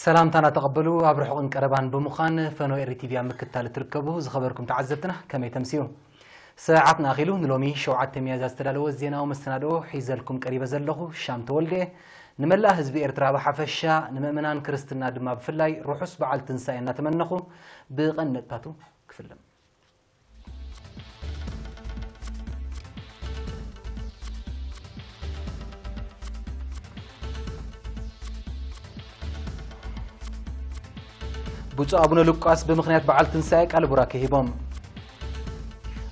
ሰላምታና ተቐበሉ። ኣብ ርሑቕን ቀረባን ብምዃን ፈኖ ኤሪ ቲቪ ኣብ ምክትታል እትርከቡ ዝኸበርኩም ተዓዘብትና ከመይ ተምስዩ? ሰዓትና ኣኺሉ። ንሎሚ ሸውዓተ ሚያዝያ ዝተዳለወ ዜናዊ መሰናድኦ ሒዘልኩም ቀሪበ ዘለኹ ሻም ተወልደ። ንመላእ ህዝቢ ኤርትራ ብሓፈሻ፣ ንምእመናን ክርስትና ድማ ብፍላይ ርሑስ በዓል ትንሳኤ እናተመነኹ ብቐንዲ ነጥብታቱ ክፍልም። ብፁዕ ኣቡነ ሉቃስ ብምኽንያት በዓል ትንሳኤ ቃለ ቡራኬ ሂቦም።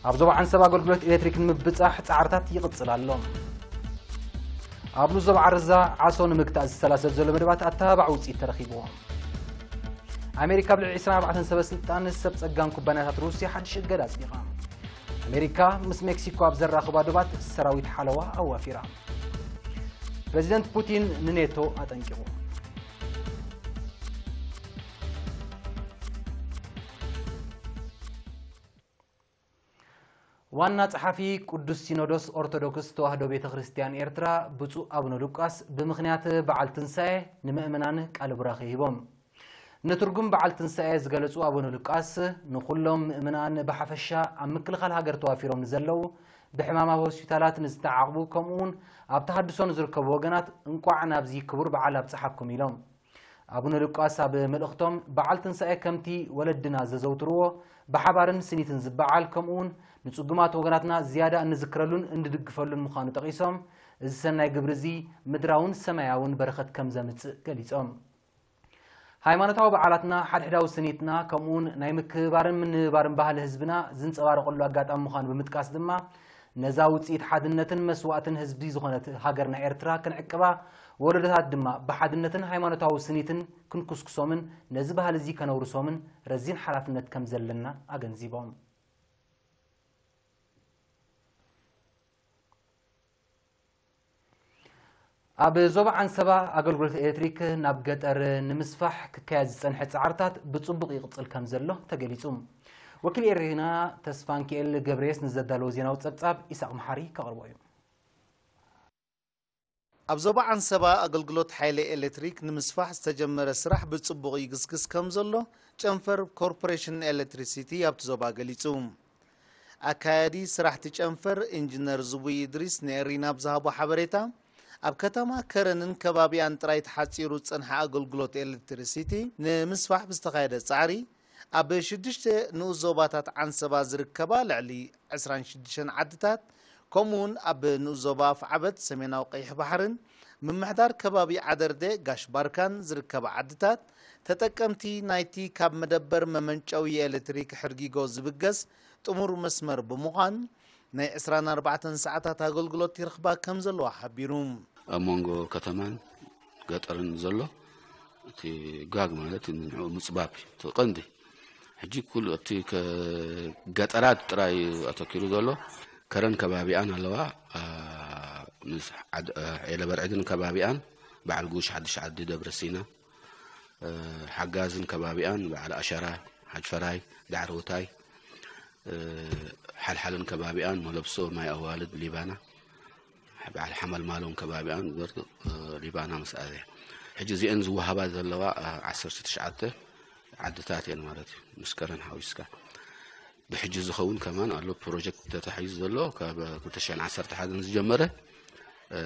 ኣብ ዞባ ዓንሰባ ኣገልግሎት ኤሌክትሪክ ንምብጻሕ ጻዕርታት ይቕጽል ኣሎ። ኣብ ንዞባ ዓረዛ ዓሶ ንምግታእ ዝሰላሰል ዘሎ መደባት ኣተባባዕ ውጽኢት ተረኺብዎ። ኣሜሪካ ኣብ ልዕሊ ዕስራን ኣርባዕተን ሰበ ስልጣን ሰብ ጸጋን ኩባንያታት ሩስያ ሓድሽ እገዳ ኣጽዲቓ። ኣሜሪካ ምስ ሜክሲኮ ኣብ ዘራኽባ ዶባት ሰራዊት ሓለዋ ኣዋፊራ። ፕረዚደንት ፑቲን ንኔቶ ኣጠንቂቑ። ዋና ጸሓፊ ቅዱስ ሲኖዶስ ኦርቶዶክስ ተዋህዶ ቤተ ክርስቲያን ኤርትራ ብፁዕ ኣቡነ ሉቃስ ብምኽንያት በዓል ትንሳኤ ንምእመናን ቃለ ቡራኬ ሂቦም። ንትርጉም በዓል ትንሳኤ ዝገለጹ ኣቡነ ሉቃስ፣ ንኹሎም ምእመናን ብሓፈሻ፣ ኣብ ምክልኻል ሃገር ተዋፊሮም ንዘለዉ፣ ብሕማም ኣብ ሆስፒታላት ንዝተዓቕቡ፣ ከምኡውን ኣብ ተሃድሶ ንዝርከቡ ወገናት እንቋዕ ናብዚ ክቡር በዓል ኣብጽሓኩም ኢሎም። ኣቡነ ሉቃስ ኣብ መልእኽቶም፣ በዓል ትንሳኤ ከምቲ ወለድና ዘዘውትርዎ ብሓባርን ስኒትን ዝበዓል፣ ከምኡውን ንጽጉማት ወገናትና ዝያዳ እንዝክረሉን እንድግፈሉን ምዃኑ ጠቒሶም፣ እዚ ሰናይ ግብሪ እዚ ምድራውን ሰማያውን በረኸት ከም ዘምጽእ ገሊጾም። ሃይማኖታዊ በዓላትና ሓድሕዳዊ ስኒትና ከምኡውን ናይ ምክብባርን ምንብባርን ባህሊ ህዝብና ዝንጸባረቐሉ ኣጋጣሚ ምዃኑ ብምጥቃስ ድማ፣ ነዛ ውጽኢት ሓድነትን መስዋእትን ህዝቢ ዝኾነት ሃገርና ኤርትራ ክንዕቅባ፣ ወለዶታት ድማ ብሓድነትን ሃይማኖታዊ ስኒትን ክንኩስኩሶምን ነዚ ባህሊ እዚ ከነውርሶምን ረዚን ሓላፍነት ከም ዘለና ኣገንዚቦም። ኣብ ዞባ ዓንሰባ ኣገልግሎት ኤሌክትሪክ ናብ ገጠር ንምስፋሕ ክካየድ ዝጸንሐ ጻዕርታት ብጽቡቕ ይቕጽል ከም ዘሎ ተገሊጹ። ወኪል ኤሪና ተስፋንኪኤል ገብረየስ ንዘዳለዎ ዜናዊ ጸብጻብ ኢሳቕ መሓሪ ከቕርቦ እዩ። ኣብ ዞባ ዓንሰባ ኣገልግሎት ሓይሊ ኤሌክትሪክ ንምስፋሕ ዝተጀመረ ስራሕ ብጽቡቕ ይግስግስ ከም ዘሎ ጨንፈር ኮርፖሬሽን ኤሌክትሪሲቲ ኣብቲ ዞባ ገሊጹ። ኣካያዲ ስራሕቲ ጨንፈር ኢንጂነር ዝቡይ ኢድሪስ ንኤሪና ኣብ ዝሃቦ ሓበሬታ፣ ኣብ ከተማ ከረንን ከባቢኣን ጥራይ ተሓጺሩ ዝጸንሐ ኣገልግሎት ኤሌክትሪሲቲ ንምስፋሕ ብዝተኻየደ ጻዕሪ፣ ኣብ ሽዱሽተ ንኡስ ዞባታት ዓንሰባ ዝርከባ ልዕሊ ዕስራን ሽዱሽተን ዓድታት፣ ከምኡውን ኣብ ንኡስ ዞባ ኣፍዓበት ሰሜናዊ ቀይሕ ባሕርን ምምሕዳር ከባቢ ዓደርደ ጋሽ ባርካን ዝርከባ ዓድታት፣ ተጠቀምቲ ናይቲ ካብ መደበር መመንጨዊ ኤሌክትሪክ ሕርጊጎ ዝብገስ ጥሙር መስመር ብምዃን፣ ናይ ዕስራን ኣርባዕተን ሰዓታት ኣገልግሎት ይረኽባ ከም ዘለዋ ሓቢሩ። ኣብ መንጎ ከተማን ገጠርን ዘሎ እቲ ጋግ ማለት ንዕኡ ምጽባብ እዩ እቲ ቀንዲ። ሕጂ ኩሉ እቲ ከ-፣ ገጠራት ጥራይ እዩ ኣተኪሩ ዘሎ። ከረን ከባቢኣን ኣለዋ። ኣ፣ ምስ ዓድ-፣ ኣ፣ ዔለበርዕድን ከባቢኣን፣ በዓል ጉሽ ሓድሽ ዓዲ፣ ደብረ ሲና፣ እ፣ ሓጋዝን ከባቢኣን፣ በዓል ኣሸራ፣ ሓጅፈራይ፣ ዳዕሮታይ፣ እ፣ ሓልሓልን ከባቢኣን፣ መለብሶ፣ ማይ ኣዋልድ፣ ሊባና፣ በዓል ሓመልማሎን ከባቢኣን፣ በር-፣ እ፣ ሊባና ምስ ኣትያ። ሕጂ እዚአን ዝወሃባ ዘለዋ፣ እ፣ ዓሰርተ ትሽዓተ ዓድታት እየን ማለት እዩ፣ ምስ ከረን ሓዊስካ። ብሕጂ ዝኸውን ከማን ኣሎ፣ ፕሮጀክት ተታሒዙ ዘሎ፣ ካብ ክልተ ሽሕን ዓሰርተ ሓደን ዝጀመረ፣ እ፣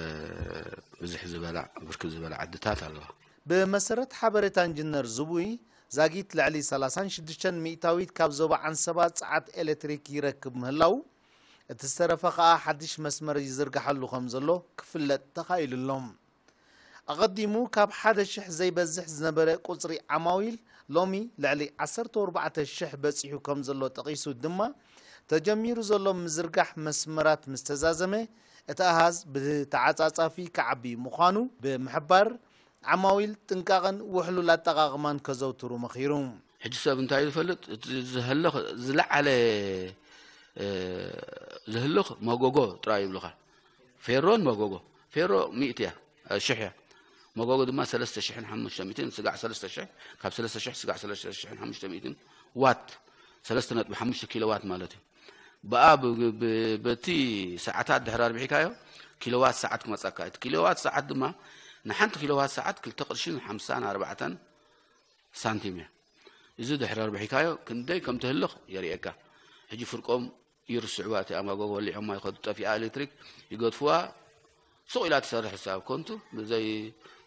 ብዝሕ ዝበላ፣ ብርክት ዝበላ ዓድታት ኣለዋ። ብመሰረት ሓበሬታ ኢንጂነር ዝቡይ፣ ዛጊት ልዕሊ ሰላሳን ሽዱሽተን ሚእታዊት ካብ ዞባ ዓንሰባ ጸዓት ኤሌክትሪክ ይረክብ ምህላው፣ እቲ ዝተረፈ ከኣ ሓድሽ መስመር ይዝርግሓሉ ከም ዘሎ ክፍለጥ ተኻኢሉ ኣሎ። ኣቐዲሙ ካብ ሓደ ሽሕ ዘይበዝሕ ዝነበረ ቁጽሪ ዓማዊል፣ ሎሚ ልዕሊ ዓሰርተ ኣርባዕተ ሽሕ በጺሑ ከም ዘሎ ጠቒሱ ድማ፣ ተጀሚሩ ዘሎ ምዝርጋሕ መስመራት ምስ ተዛዘመ፣ እቲ ኣሃዝ ብተዓጻጻፊ ክዓቢ ምዃኑ ብምሕባር፣ ዓማዊል ጥንቃቐን ውሕሉል ኣጠቓቕማን ከዘውትሩ መኺሩ። ሕጂ ሰብ እንታይ እዩ ዝፈልጥ? እቲ ዝህልኽ ዝለዓለ፣ እ፣ ዝህልኽ መጎጎ ጥራይ ይብሉኻ። ፌሮን መጎጎ። ፌሮ ሚእቲ እያ፣ እ፣ ሽሕ እያ። መጎጎ ድማ ሰለስተ ሽሕን ሓሙሽተ ሚእትን፣ ስጋዕ ሰለስተ ሽሕ፣ ካብ ሰለስተ ሽሕ ስጋዕ ሰለስተ ሽሕን ሓሙሽተ ሚእትን ዋት፣ ሰለስተ ነጥቢ ሓሙሽተ ኪሎ ዋት ማለት እዩ። ብኣ ብ-፣ ብ-፣ በቲ ሰዓታት ድሕሪ ኣርቢሕካዮ፣ ኪሎ ዋት ሰዓት ክመጸካ። እቲ ኪሎ ዋት ሰዓት ድማ ንሓንቲ ኪሎ ዋት ሰዓት ክልተ ቅርሽን ሓምሳን ኣርባዕተን ሳንቲም እያ። እዚ ድሕሪ ኣርቢሕካዮ ክንደይ ከም ትህልኽ የርእየካ። ሕጂ ፍርቆም ይርስዕዋ፣ እቲ ኣማጎጎ ወሊዖማ ይኸዱ፣ ጠፊኣ ኤሌክትሪክ ይገድፍዋ፣ ሱቕ ኢላ ትሰርሕ፣ ሳብ ኮንቱ ብዘይ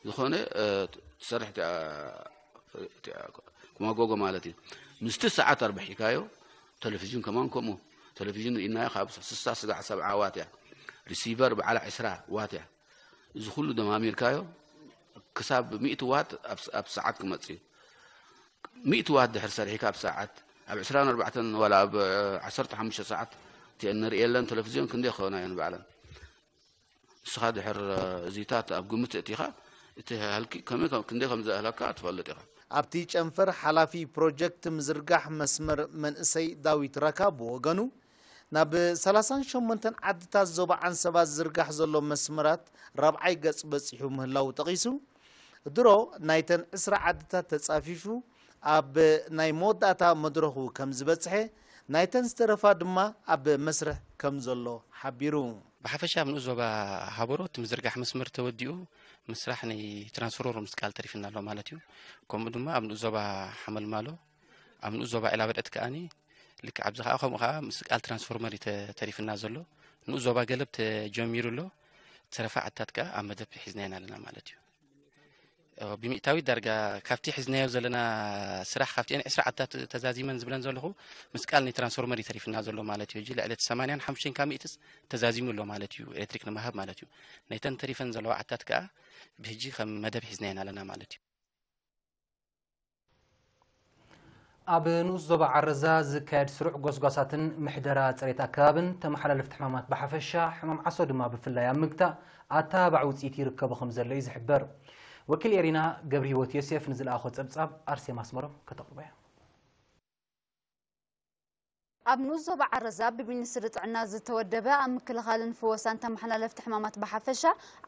ዝኾነ ትሰርሕ። ማጎጎ ማለት እዩ። ምስቲ ሰዓት ኣርቢሕካዮ፣ ቴሌቪዥን ከማን ከምኡ። ቴሌቪዥን ርኢናዮ፣ ካብ ስሳ ስጋዕ ሰብዓ ዋት እያ። ሪሲቨር በዓላ ዕስራ ዋት እያ። እዚ ኩሉ ደማሚርካዮ ክሳብ ሚእቲ ዋት ኣብ ሰዓት ክመጽእ እዩ። ሚእቲ ዋት ድሕር ሰሪሕካ ኣብ ሰዓት፣ ኣብ ዕስራን ኣርባዕተን ዋላ ኣብ ዓሰርተ ሓሙሽተ ሰዓት እቲአን ንርእየለን ቴሌቪዝዮን ክንደይ ክኾና እየን በዓለን። ንስኻ ድሕር እዚታት ኣብ ግምት እቲኻ፣ እቲ ሃልኪ ከመይ ከም- ክንደይ ከም ዘእህለካ ትፈልጥ ኢኻ። ኣብቲ ጨንፈር ሓላፊ ፕሮጀክት ምዝርጋሕ መስመር መንእሰይ ዳዊት ረካ ብወገኑ፣ ናብ ሰላሳን ሸሞንተን ዓድታት ዞባ ዓንሰባ ዝዝርጋሕ ዘሎ መስመራት ራብዓይ ገጽ በጺሑ ምህላዉ ጠቒሱ፣ ድሮ ናይተን ዕስራ ዓድታት ተጻፊፉ ኣብ ናይ መወዳእታ መድረኹ ከም ዝበጽሐ፣ ናይተን ዝተረፋ ድማ ኣብ መስርሕ ከም ዘሎ ሓቢሩ። ብሓፈሻ ኣብ ንኡስ ዞባ ሃበሮ እቲ ምዝርጋሕ መስመር ተወዲኡ ምስራሕ ናይ ትራንስፎርመር ምስቃል ተሪፍና ኣሎ ማለት እዩ። ከምኡ ድማ ኣብ ንኡስ ዞባ ሓመልማሎ፣ ኣብ ንኡስ ዞባ ዒላበድዕት ከኣኒ ልክዕ ኣብዚ ከኣ ከምኡ ከኣ ምስቃል ትራንስፎርመር እዩ ተ- ተሪፍና ዘሎ። ንኡስ ዞባ ገለብ ተጀሚሩ ኣሎ። ተረፋ ዓድታት ከኣ ኣብ መደብ ሒዝናየን ኣለና ማለት እዩ። እ፣ ብሚእታዊት ዳርጋ ካብቲ ሒዝናዮ ዘለና ስራሕ ካብቲአን ዕስራ ዓድታት ተዛዚመን ዝብለን ዘለኹ ምስቃል ናይ ትራንስፎርመር እዩ ተሪፍና ዘሎ ማለት እዩ። ሕጂ ልዕሊ እቲ ሰማንያን ሓሙሽተን ካብ ሚእትስ ተዛዚሙ ኣሎ ማለት እዩ፣ ኤሌክትሪክ ንምሃብ ማለት እዩ። ናይተን ተሪፈን ዘለዋ ዓድታት ከኣ ብሕጂ ከም መደብ ሒዝናየን ኣለና ማለት እዩ። ኣብ ንኡስ ዞባ ዓረዛ ዝካየድ ስሩዕ ጎስጓሳትን ምሕደራ ጽሬት ኣከባብን ተመሓላለፍቲ ሕማማት ብሓፈሻ፣ ሕማም ዓሶ ድማ ብፍላይ ኣብ ምግታእ ኣተባባዒ ውጽኢት ይርከቦ ከም ዘሎ እዩ ዝሕበር። ወኪል ኤሪና ገብረ ህይወት ዮሴፍ ንዝለኣኾ ጸብጻብ ኣርሴማ ኣስመሮም ከተቕርቦ እያ። ኣብ ንኡስ ዞባ ዓረዛ ብሚኒስትሪ ጥዕና ዝተወደበ ኣብ ምክልኻልን ፍወሳን ተመሓላለፍቲ ሕማማት ብሓፈሻ፣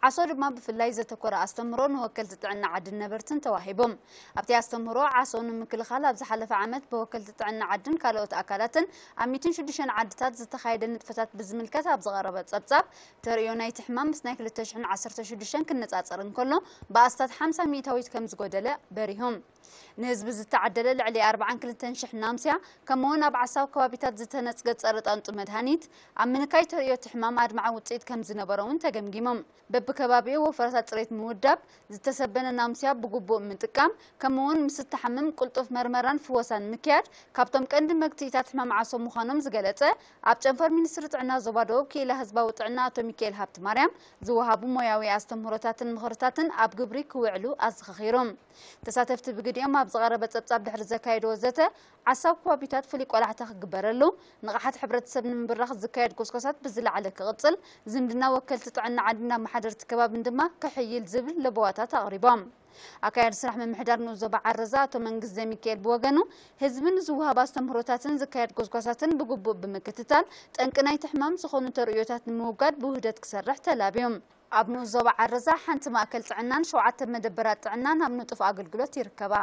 ዓሶ ድማ ብፍላይ ዘተኮረ ኣስተምህሮ ንወከልቲ ጥዕና ዓድን ነበርትን ተዋሂቦም። ኣብቲ ኣስተምህሮ ዓሶ ንምክልኻል ኣብ ዝሓለፈ ዓመት ብወከልቲ ጥዕና ዓድን ካልኦት ኣካላትን ኣብ ሚእትን ሽዱሽተን ዓድታት ዝተኻየደ ንጥፈታት ብዝምልከት ኣብ ዝቐረበ ጸብጻብ፣ ተርእዮ ናይቲ ሕማም ምስ ናይ ክልተ ሽሕን ዓሰርተ ሽዱሽተን ክነጻጸር እንከሎ ብኣስታት ሓምሳ ሚእታዊት ከም ዝጎደለ በሪሆም። ንህዝቢ ዝተዓደለ ልዕሊ ኣርባዓን ክልተን ሽሕ ናምስያ፣ ከምኡውን ኣብ ዓሳብ ከባቢታት ዝተነጽገ ጸረ ጣንጡ መድሃኒት፣ ኣብ ምንካይ ተርእዮ እቲ ሕማም ኣድማዒ ውጽኢት ከም ዝነበሮ እውን ተገምጊሞም። በብከባቢኡ ወፈራታት ጽሬት ምውዳብ፣ ዝተሰበነ ናምስያ ብግቡእ ምጥቃም፣ ከምኡውን ምስ እትሓምም ቅልጡፍ መርመራን ፍወሳን ምክያድ፣ ካብቶም ቀንዲ መግትኢታት ሕማም ዓሶ ምዃኖም ዝገለጸ፣ ኣብ ጨንፈር ሚኒስትሪ ጥዕና ዞባ ደቡብ ክኢላ ህዝባዊ ጥዕና ኣቶ ሚካኤል ሃብቲ ማርያም ዝወሃቡ ሞያዊ ኣስተምህሮታትን ምኽርታትን ኣብ ግብሪ ክውዕሉ ኣዘኻኺሮም። ተሳተፍቲ ብግዲኦም ኣብ ዝቐረበ ጸብጻብ ድሕሪ ዘካየድዎ ዘተ፣ ዓሳብ ከባቢታት ፍሉይ ቆላሕታ ክግበረሉ፣ ንቕሓት ሕብረተሰብ ንምብራኽ ዝካየድ ጎስጓሳት ብዝለዓለ ክቕጽል፣ ዝምድና ወከልቲ ጥዕና ዓድን ኣመሓደርቲ ከባብን ድማ ክሕይል ዝብል ለበዋታት ኣቕሪቦም። ኣካያዲ ስራሕ ምምሕዳር ንኡስ ዞባ ዓረዛ ኣቶ መንግስት ዘሚካኤል ብወገኑ፣ ህዝቢ ንዝወሃብ ኣስተምህሮታትን ዝካየድ ጎስጓሳትን ብግቡእ ብምክትታል፣ ጠንቂ ናይቲ ሕማም ዝኾኑ ተርእዮታት ንምውጋድ ብውህደት ክሰርሕ ተላብዮም። ኣብ ንኡስ ዞባ ዓረዛ ሓንቲ ማእከል ጥዕናን ሸውዓተ መደበራት ጥዕናን ኣብ ንጡፍ ኣገልግሎት ይርከባ።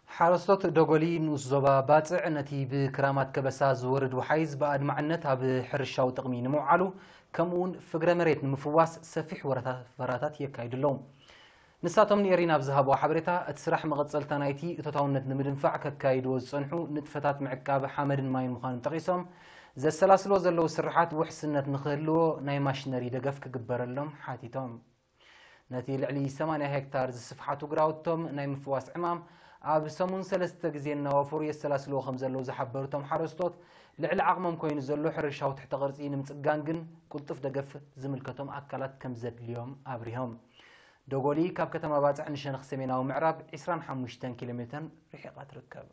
ሓረስቶት ደጎሊ ንኡስ ዞባ ባጽዕ ነቲ ብክራማት ከበሳ ዝወርድ ወሓይዝ ብኣድማዕነት ኣብ ሕርሻዊ ጥቕሚ ንምውዓሉ፣ ከምኡውን ፍግረ መሬት ንምፍዋስ ሰፊሕ ወረታ-፣ ወራታት የካይዱ ኣለዉ። ንሳቶም ንኤሪና ኣብ ዝሃብዎ ሓበሬታ፣ እቲ ስራሕ መቐጸልታ ናይቲ እቶታውነት ንምድንፋዕ ከካይድዎ ዝጸንሑ ንጥፈታት ምዕቃብ ሓመድን ማይን ምዃኑ ጠቒሶም፣ ዘሰላስልዎ ዘለዉ ስርሓት ውሕስነት ንኽህልዎ ናይ ማሽነሪ ደገፍ ክግበረሎም ሓቲቶም። ነቲ ልዕሊ ሰማንያ ሄክታር ዝስፍሓቱ ግራውቶም ናይ ምፍዋስ ዕማም ኣብ ሰሙን ሰለስተ ግዜ እናወፈሩ የሰላስልዎ ከም ዘለዉ ዝሓበሩ እቶም ሓረስቶት፣ ልዕሊ ዓቕሞም ኮይኑ ዘሎ ሕርሻዊ ትሕተ ቅርጺ ንምጽጋን ግን ቅልጡፍ ደገፍ ዝምልከቶም ኣካላት ከም ዘድልዮም ኣብሪሆም። ደጎሊ ካብ ከተማ ባጽዕ ንሸነኽ ሰሜናዊ ምዕራብ ዕስራን ሓሙሽተን ኪሎ ሜተር ርሒቓ ትርከብ።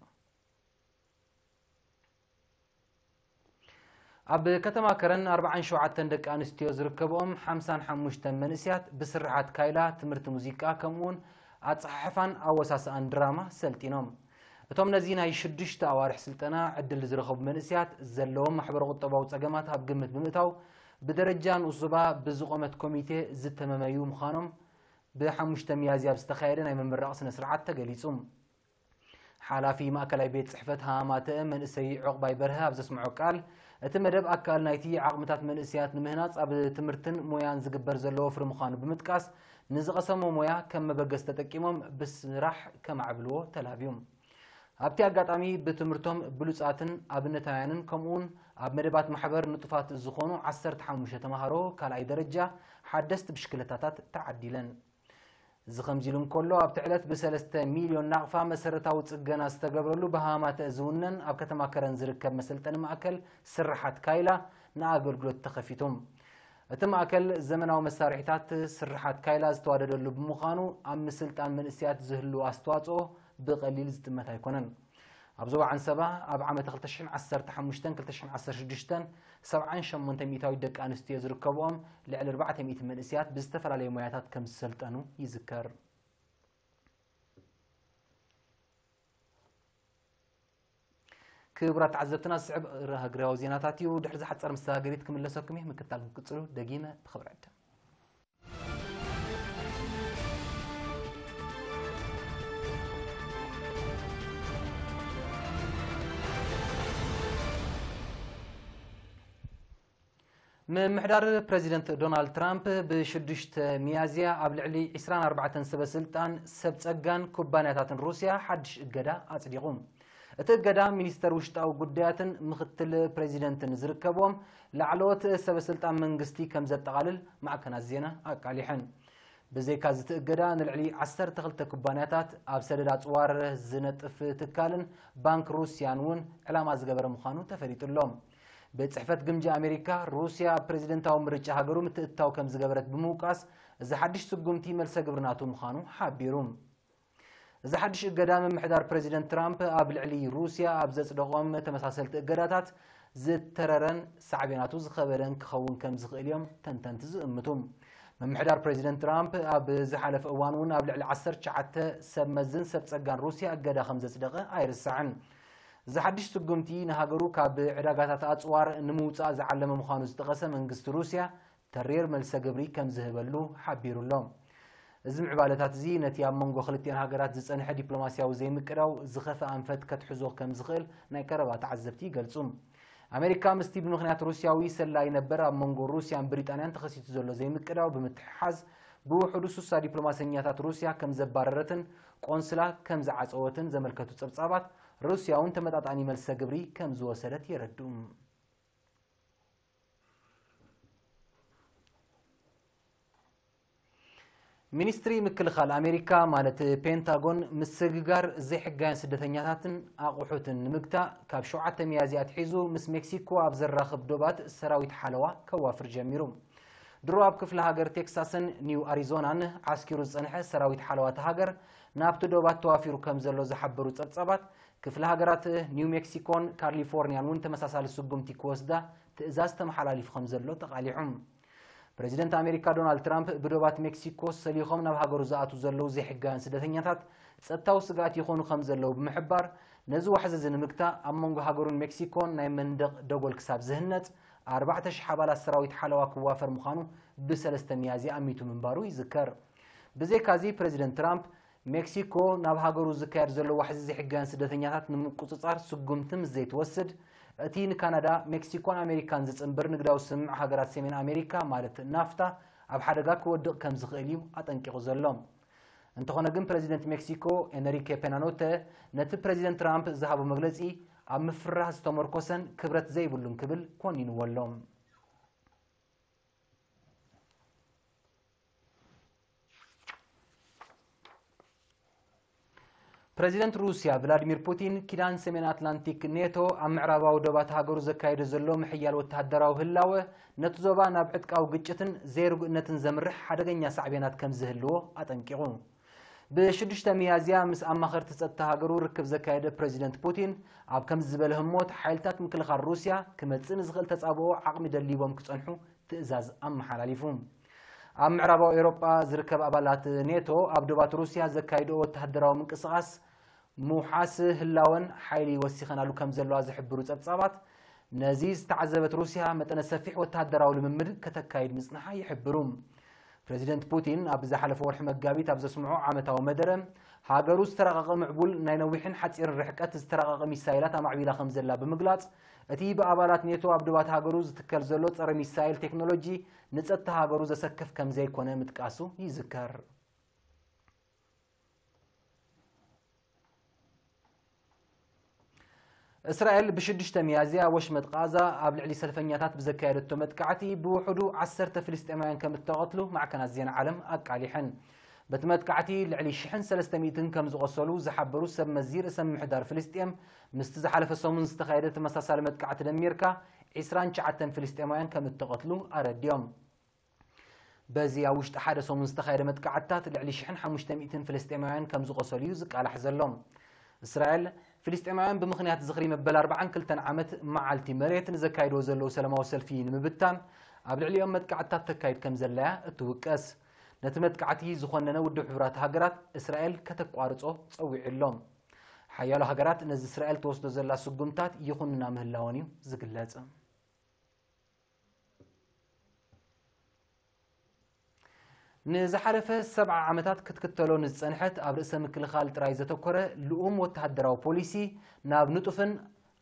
ኣብ ከተማ ከረን ኣርባዓን ሸውዓተን ደቂ ኣንስትዮ ዝርከብኦም ሓምሳን ሓሙሽተን መንእስያት ብስርሓት ካይላ፣ ትምህርቲ ሙዚቃ፣ ከምኡውን ኣጸሓሕፋን ኣወሳስኣን ድራማ ሰልጢኖም። እቶም ነዚ ናይ ሽዱሽተ ኣዋርሕ ስልጠና ዕድል ዝረኸቡ መንእስያት ዘለዎም ማሕበረ ቁጠባዊ ጸገማት ኣብ ግምት ብምእታው፣ ብደረጃ ንኡስ ዞባ ብዝቖመት ኮሚቴ ዝተመመዩ ምዃኖም ብሓሙሽተ ሚያዝያ ኣብ ዝተኻየደ ናይ ምምራቕ ስነ ስርዓት ተገሊጹ። ሓላፊ ማእከላይ ቤት ጽሕፈት ሃማማተአ መንእሰይ ዑቕባይ በርሀ ኣብ ዘስምዖ ቃል፣ እቲ መደብ ኣካል ናይቲ ዓቕምታት መንእሰያት ንምህናጽ ኣብ ትምህርትን ሞያን ዝግበር ዘሎ ወፍሪ ምዃኑ ብምጥቃስ፣ ንዝቐሰሞ ሞያ ከም መበገስ ተጠቂሞም ብስራሕ ከማዕብልዎ ተላብዩ። ኣብቲ ኣጋጣሚ ብትምህርቶም ብሉጻትን ኣብነታውያንን ከምኡውን ኣብ መደባት ማሕበር ንጡፋት ዝኾኑ ዓሰርተ ሓሙሽተ ተምሃሮ ካልኣይ ደረጃ ሓደስቲ ብሽክለታታት ተዓዲለን። እዚ ከምዚ ኢሉ እንከሎ ኣብቲ ዕለት ብሰለስተ ሚልዮን ናቕፋ መሰረታዊ ጽገና ዝተገብረሉ ብሃማተ ዝውነን ኣብ ከተማ ከረን ዝርከብ መሰልጠኒ ማእከል ስርሓት ካይላ ንኣገልግሎት ተኸፊቱ። እቲ ማእከል ዘመናዊ መሳርሒታት ስርሓት ካይላ ዝተዋደደሉ ብምዃኑ ኣብ ምስልጣን መንእሰያት ዝህሉ ኣስተዋጽኦ ብቐሊል ዝጥመት ኣይኮነን። ኣብ ዞባ ዓንሰባ ኣብ ዓመት ክልተ ሽሕን ዓሰርተ ሓሙሽተን ክልተ ሽሕን ዓሰርተ ሽዱሽተን ሰብዓን ሸሞንተ ሚእታዊት ደቂ ኣንስትዮ ዝርከብኦም ልዕሊ ኣርባዕተ ሚእቲ መንእሰያት ብዝተፈላለየ ሞያታት ከም ዝሰልጠኑ ይዝከር። ክቡራት ተዓዘብትና ዝስዕብ ሃገራዊ ዜናታት እዩ። ድሕሪ ዝሓፀረ መሰጋገሪት ክምለሰኩም እየ። ምክታል ክትቅፅሉ ደጊመ ብኽብሪ ዕድም። ምምሕዳር ፕረዚደንት ዶናልድ ትራምፕ ብሽዱሽተ ሚያዝያ ኣብ ልዕሊ ዕስራን ኣርባዕተን ሰበ ስልጣን ሰብ ጸጋን ኩባንያታትን ሩስያ ሓድሽ እገዳ ኣጽዲቑ። እቲ እገዳ ሚኒስተር ውሽጣዊ ጉዳያትን ምኽትል ፕረዚደንትን ዝርከብዎም ላዕለዎት ሰበ ስልጣን መንግስቲ ከም ዘጠቓልል ማዕከናት ዜና ኣቃሊሐን። ብዘይካዚ እቲ እገዳ ንልዕሊ ዓሰርተ ክልተ ኩባንያታት ኣብ ሰደድ ኣጽዋር ዝነጥፍ ትካልን ባንክ ሩስያን እውን ዕላማ ዝገበረ ምዃኑ ተፈሊጡ ኣሎ። ቤት ጽሕፈት ግምጃ ኣሜሪካ ሩስያ ኣብ ፕረዚደንታዊ ምርጫ ሃገሩ ምትእትታው ከም ዝገበረት ብምውቃስ እዚ ሓድሽ ስጉምቲ መልሰ ግብሪ ናቱ ምዃኑ ሓቢሩ። እዚ ሓድሽ እገዳ ምምሕዳር ፕረዚደንት ትራምፕ ኣብ ልዕሊ ሩስያ ኣብ ዘጽደቖም ተመሳሰልቲ እገዳታት ዝተረረን ሳዕቤናቱ ዝኸበደን ክኸውን ከም ዝኽእል እዮም ተንተንቲ ዝእምቱ። ምምሕዳር ፕረዚደንት ትራምፕ ኣብ ዝሓለፈ እዋን እውን ኣብ ልዕሊ ዓሰርተ ትሽዓተ ሰብ መዝን ሰብ ጸጋን ሩስያ እገዳ ከም ዘጽደቐ ኣይርሳዕን። እዚ ሓድሽ ስጉምቲ ንሃገሩ ካብ ዕዳጋታት ኣጽዋር ንምውጻእ ዝዓለመ ምዃኑ ዝጠቐሰ መንግስቲ ሩስያ፣ ተሪር መልሰ ግብሪ ከም ዝህበሉ ሓቢሩ ኣሎ። እዚ ምዕባለታት እዚ ነቲ ኣብ መንጎ ክልቲኣን ሃገራት ዝጸንሐ ዲፕሎማስያዊ ዘይምቅዳው ዝኸፍአ ኣንፈት ከትሕዞ ከም ዝኽእል ናይ ቀረባ ተዓዘብቲ ይገልጹ። ኣሜሪካ ምስቲ ብምኽንያት ሩስያዊ ሰላይ ነበር ኣብ መንጎ ሩስያን ብሪጣንያን ተኸሲቱ ዘሎ ዘይምቅዳው ብምትሕሓዝ፣ ብውሕዱ ስሳ ዲፕሎማሰኛታት ሩስያ ከም ዘባረረትን ቆንስላ ከም ዝዓጸወትን ዘመልከቱ ጸብጻባት፣ ሩስያ እውን ተመጣጣኒ መልሰ ግብሪ ከም ዝወሰደት የረድኡ። ሚኒስትሪ ምክልኻል ኣሜሪካ ማለት ፔንታጎን፣ ምስግጋር ዘይሕጋውያን ስደተኛታትን ኣቑሑትን ንምግታእ፣ ካብ ሸውዓተ ሚያዝያ ኣትሒዙ ምስ ሜክሲኮ ኣብ ዘራኽብ ዶባት ሰራዊት ሓለዋ ከዋፍር ጀሚሩ። ድሮ ኣብ ክፍለ ሃገር ቴክሳስን ኒው ኣሪዞናን ዓስኪሩ ዝጸንሐ ሰራዊት ሓለዋ እታ ሃገር፣ ናብቲ ዶባት ተዋፊሩ ከም ዘሎ ዝሓበሩ ጸብጻባት፣ ክፍለ ሃገራት ኒው ሜክሲኮን ካሊፎርኒያን እውን ተመሳሳሊ ስጉምቲ ክወስዳ ትእዛዝ ተመሓላሊፉ ከም ዘሎ ተቓሊዑ። ፕረዚደንት ኣሜሪካ ዶናልድ ትራምፕ ብዶባት ሜክሲኮ ሰሊኾም ናብ ሃገሩ ዝኣትዉ ዘለዉ ዘይሕጋውያን ስደተኛታት ጸጥታዊ ስግኣት ይኾኑ ከም ዘለዉ ብምሕባር፣ ነዚ ዋሕዚ እዚ ንምግታእ ኣብ መንጎ ሃገሩን ሜክሲኮን ናይ መንደቕ ደጎል ክሳብ ዝህነጽ ኣርባዕተ ሽሕ ኣባላት ሰራዊት ሓለዋ ክዋፈር ምዃኑ ብሰለስተ ሚያዝያ ኣሚቱ ምንባሩ ይዝከር። ብዘይካዚ ፕረዚደንት ትራምፕ ሜክሲኮ ናብ ሃገሩ ዝካየድ ዘሎ ዋሕዚ ዘይሕጋውያን ስደተኛታት ንምቁጽጻር ስጉምቲ ምስ ዘይትወስድ፣ እቲ ንካናዳ፣ ሜክሲኮን ኣሜሪካን ዝጽንብር ንግዳዊ ስምምዕ ሃገራት ሰሜን ኣሜሪካ ማለት ናፍታ ኣብ ሓደጋ ክወድቕ ከም ዝኽእል እዩ ኣጠንቂቑ ዘሎ። እንተኾነ ግን ፕረዚደንት ሜክሲኮ ኤንሪኬ ፔና ኖተ ነቲ ፕረዚደንት ትራምፕ ዝሃቦ መግለጺ ኣብ ምፍርራህ ዝተመርኮሰን ክብረት ዘይብሉን ክብል ኮኒንዎ ኣሎ። ፕረዚደንት ሩስያ ቭላዲሚር ፑቲን፣ ኪዳን ሰሜን ኣትላንቲክ ኔቶ ኣብ ምዕራባዊ ዶባት ሃገሩ ዘካየዶ ዘሎ ምሕያል ወተሃደራዊ ህላወ፣ ነቲ ዞባ ናብ ዕጥቃዊ ግጭትን ዘይርጉእነትን ዘምርሕ ሓደገኛ ሳዕቤናት ከም ዝህልዎ ኣጠንቂቑ። ብሽዱሽተ ሚያዝያ ምስ ኣማኸርቲ ጸጥታ ሃገሩ ርክብ ዘካየደ ፕረዚደንት ፑቲን፣ ኣብ ከምዚ ዝበለ ህሞት ሓይልታት ምክልኻል ሩስያ ክመጽእ ንዝኽእል ተጻብኦ ዓቕሚ ደሊቦም ክጸንሑ ትእዛዝ ኣመሓላሊፉ። ኣብ ምዕራባዊ ኤውሮጳ ዝርከብ ኣባላት ኔቶ ኣብ ዶባት ሩስያ ዘካይድኦ ወተሃደራዊ ምንቅስቓስ ምውሓስ ህላወን ሓይሊ ወሲኸናሉ ከም ዘለዋ ዝሕብሩ ጸብጻባት፣ ነዚ ዝተዓዘበት ሩስያ መጠነ ሰፊሕ ወተሃደራዊ ልምምድ ከተካይድ ምጽንሓ ይሕብሩ። ፕረዚደንት ፑቲን ኣብ ዝሓለፈ ወርሒ መጋቢት ኣብ ዘስምዖ ዓመታዊ መደረ፣ ሃገሩ ዝተራቐቐ ምዕቡል ናይ ነዊሕን ሓጺርን ርሕቀት ዝተራቐቐ ሚሳይላት ኣማዕቢላ ከም ዘላ ብምግላጽ፣ እቲ ብኣባላት ኔቶ ኣብ ዶባት ሃገሩ ዝትከል ዘሎ ጸረ ሚሳይል ቴክኖሎጂ ንጸጥታ ሃገሩ ዘሰክፍ ከም ዘይኮነ ምጥቃሱ ይዝከር። እስራኤል ብ6 ሚያዝያ ኣብ ወሽመጥ ቃዛ ኣብ ልዕሊ ሰልፈኛታት ብዘካየደቶ መጥቃዕቲ ብውሕዱ ዓሰርተ ፍልስጤማውያን ከም እተቐትሉ ማዕከናት ዜና ዓለም ኣቃሊሐን። በቲ መጥቃዕቲ ልዕሊ ሽሕን ሰለስተ ሚእትን ከም ዝቖሰሉ ዝሓበሩ ሰብ መዚ ርእሰ ምምሕዳር ፍልስጤም፣ ምስቲ ዝሓለፈ ሰሙን ዝተኻየደ ተመሳሳሊ መጥቃዕቲ ደሚርካ ዒስራን ትሽዓተን ፍልስጤማውያን ከም እተቐትሉ ኣረዲኦም። በዚ ኣብ ውሽጢ ሓደ ሰሙን ዝተኻየደ መጥቃዕትታት ልዕሊ ሽሕን ሓሙሽተ ሚእትን ፍልስጤማውያን ከም ዝቖሰሉ እዩ ዝቃላሕ ዘሎ። እስራኤል፣ ፍልስጤማውያን ብምኽንያት ዝኽሪ መበል ኣርባዓን ክልተን ዓመት መዓልቲ መሬት ንዘካይድዎ ዘለዉ ሰላማዊ ሰልፊ ንምብታን ኣብ ልዕሊኦም መጥቃዕትታት ተካይድ ከም ዘላያ እትውቀስ። ነቲ መጥቃዕቲ ዝኾነነ ውድብ ሕቡራት ሃገራት እስራኤል ከተቋርጾ ጸዊዑ ኣሎ። ሓያሎ ሃገራት ነዚ እስራኤል ትወስዶ ዘላ ስጉምታት ይኹንና ምህላወን እዩ ዝግለጽ። ንዝሓለፈ ሰብዓ ዓመታት ክትክተሎ ንዝጸንሐት ኣብ ርእሰ ምክልኻል ጥራይ ዘተኮረ ልኡም ወተሃደራዊ ፖሊሲ ናብ ንጡፍን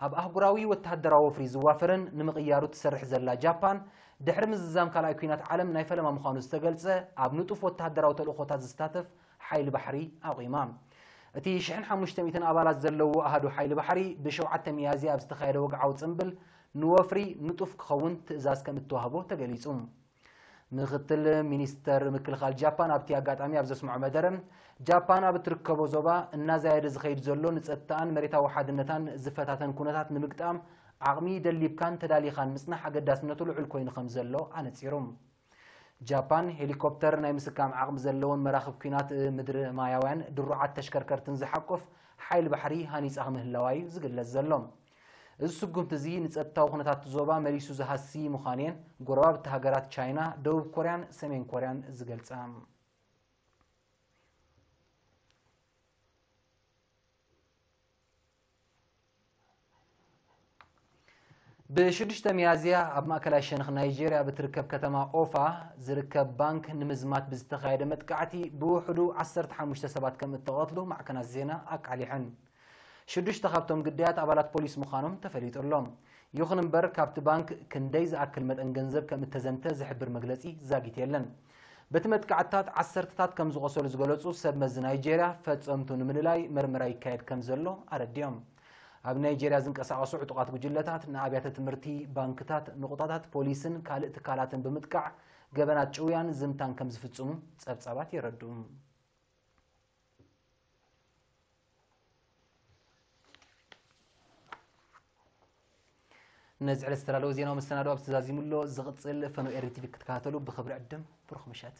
ኣብ ኣህጉራዊ ወተሃደራዊ ወፍሪ ዝዋፈርን ንምቕያሩ ትሰርሕ ዘላ ጃፓን፣ ድሕሪ ምዝዛም ካልኣይ ኲናት ዓለም ናይ ፈለማ ምዃኑ ዝተገልጸ ኣብ ንጡፍ ወተሃደራዊ ተልእኾታት ዝሳተፍ ሓይሊ ባሕሪ ኣቑማ። እቲ ሽሕን ሓሙሽተ ሚእትን ኣባላት ዘለዎ ኣሃዱ ሓይሊ ባሕሪ ብሸውዓተ ሚያዝያ ኣብ ዝተኻየደ ወግዓዊ ጽምብል ንወፍሪ ንጡፍ ክኸውን ትእዛዝ ከም እተዋህቦ ተገሊጹ። ምክትል ሚኒስተር ምክልኻል ጃፓን ኣብቲ ኣጋጣሚ ኣብ ዘስምዖ መደረ፣ ጃፓን ኣብ እትርከቦ ዞባ እናዛየደ ዝኸይድ ዘሎ ንጸጥታኣን መሬታዊ ሓድነታን ዝፈታተን ኩነታት ንምግጣም ዓቕሚ ደሊብካን ተዳሊኻን ምጽናሕ ኣገዳስነቱ ልዑል ኮይኑ ከም ዘሎ ኣነጺሩ። ጃፓን ሄሊኮፕተር ናይ ምስካም ዓቕሚ ዘለዎን መራኽብ ኲናት ምድሪ ማያውያን ድሩዓት ተሽከርከርትን ዝሓቁፍ ሓይሊ ባሕሪ ሃኒጻ ምህላዋ እዩ ዝግለጽ ዘሎ። እዚ ስጉምቲ እዚ ንጸጥታዊ ኩነታት ዞባ መሊሱ ዝሃሲ ምዃኑ እየን ጎረባብቲ ሃገራት ቻይና፣ ደቡብ ኮርያን ሰሜን ኮርያን ዝገልጻ። ብ6 ሚያዝያ ኣብ ማእከላይ ሸነኽ ናይጄርያ ብትርከብ ከተማ ኦፋ ዝርከብ ባንክ ንምዝማት ብዝተኻየደ መጥቃዕቲ ብውሕዱ ዓሰርተ ሓሙሽተ ሰባት ከም እተቐትሉ ማዕከናት ዜና ኣቃሊሐን። ሽዱሽተ ካብቶም ግዳያት ኣባላት ፖሊስ ምዃኖም ተፈሊጡ ኣሎ። ይኹን እምበር፣ ካብቲ ባንክ ክንደይ ዝኣክል መጠን ገንዘብ ከም እተዘምተ ዝሕብር መግለጺ ዛጊት የለን። በቲ መጥቃዕትታት ዓሰርተታት ከም ዝቖሰሉ ዝገለጹ ሰብ መዚ ናይጄርያ፣ ፈጸምቱ ንምልላይ መርመራ ይካየድ ከም ዘሎ ኣረዲኦም። ኣብ ናይጄርያ ዝንቀሳቐሱ ዕጡቓት ጉጅለታት ንኣብያተ ትምህርቲ፣ ባንክታት፣ ንቑጣታት ፖሊስን ካልእ ትካላትን ብምጥቃዕ ገበናት ጭውያን ዝምታን ከም ዝፍጽሙ ጸብጻባት የረድኡ። ነዚ ዕለት ዝተዳለወ ዜናዊ መሰናዶ ኣብዚ ተዛዚሙ ኣሎ። ዝቕጽል ፈነው ኤሪ ቲቪ ክትከታተሉ ብኽብሪ ዕድም። ብሩኽ ምሸት።